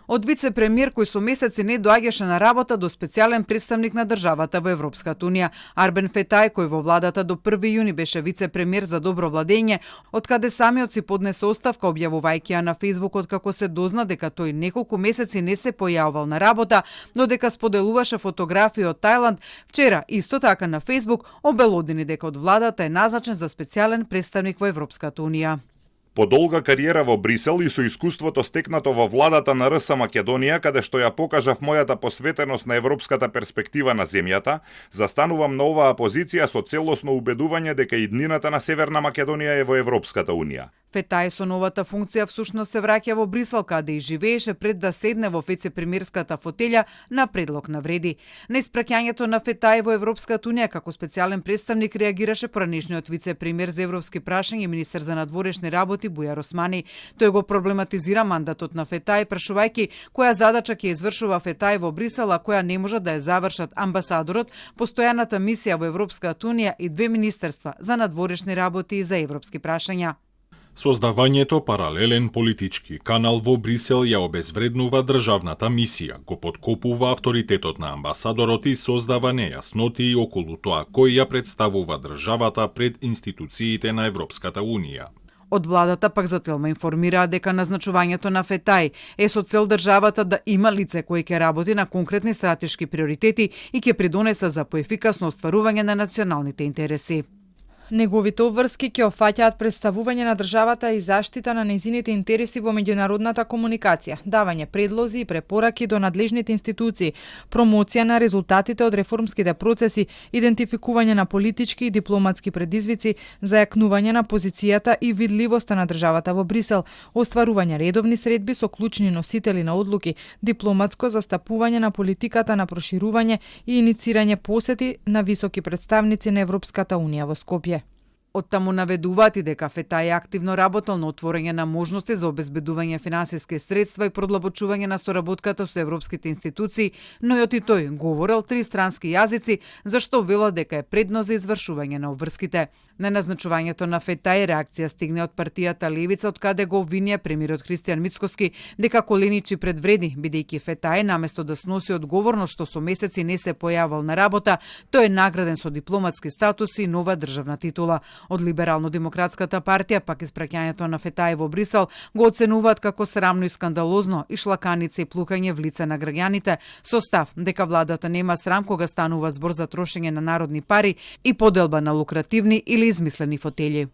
Од вице-премиер кој со месеци не доаѓаше на работа до специјален представник на државата во Европската унија. Арбен Фетај, кој во владата до 1 јуни беше вице-премиер за добро владење, откаде самиот си поднесе оставка објавувајќи ја на Facebook откако се дозна дека тој неколку месеци не се појавувал на работа, додека споделуваше фотографии од Тајланд, вчера исто така на Facebook обелодени дека од владата е назначен за специјален представник во Европската унија. По долга кариера во Брисел и со искуството стекнато во владата на РС Македонија, каде што ја покажав мојата посветеност на европската перспектива на земјата, застанувам на оваа позиција со целосно убедување дека иднината на Северна Македонија е во Европската унија. Фетај со новата функција всушност се враќа во Брисел, каде и живееше пред да седне во вице-премиерската фотелја на предлог на Вреди. На испраќањето на Фетај во Европската унија како специјален представник реагираше поранешниот вице-премиер за европски прашања и министер за надворешни работи Бујар Османи. Тој го проблематизира мандатот на Фетај, прашувајќи која задача ќе извршува Фетај во Брисел, а која не може да ја завршат амбасадорот, постојаната мисија во Европската унија и 2 министерства за надворешни работи и за европски прашања. Создавањето паралелен политички канал во Брисел ја обезвреднува државната мисија, го подкопува авторитетот на амбасадорот и создава нејаснотии околу тоа кој ја представува државата пред институциите на Европската унија. Од владата пак за Телма информираа дека назначувањето на Фетај е со цел државата да има лице кој ќе работи на конкретни стратешки приоритети и ќе придонеса за поефикасно остварување на националните интереси. Неговите обврски ќе опфаќаат представување на државата и заштита на нејзините интереси во меѓународната комуникација, давање предлози и препораки до надлежните институции, промоција на резултатите од реформските процеси, идентификување на политички и дипломатски предизвици, зајакнување на позицијата и видливоста на државата во Брисел, остварување редовни средби со клучни носители на одлуки, дипломатско застапување на политиката на проширување и иницирање посети на високи представници на Европската унија во Скопје. Оттаму наведуваат и дека Фетај активно работел на отворање на можности за обезбедување финансиски средства и продлабочување на соработката со европските институции, но и тој говорел 3 странски јазици, зашто вела дека е предно за извршување на обврските. На назначувањето на Фетај реакција стигне од партијата Левица, од каде го обвинија премиерот Христијан Мицкоски дека коленичи пред Вреди, бидејќи Фетај наместо да сноси одговорност што со месеци не се појавал на работа, тој е награден со дипломатски статус и нова државна титула. Од Либерално-демократската партија пак испраќањето на Фетај во Брисел го оценуваат како срамно и скандалозно и шлаканица и плукање в лице на граѓаните, со став дека владата нема срам кога станува збор за трошење на народни пари и поделба на лукративни или измислени фотели.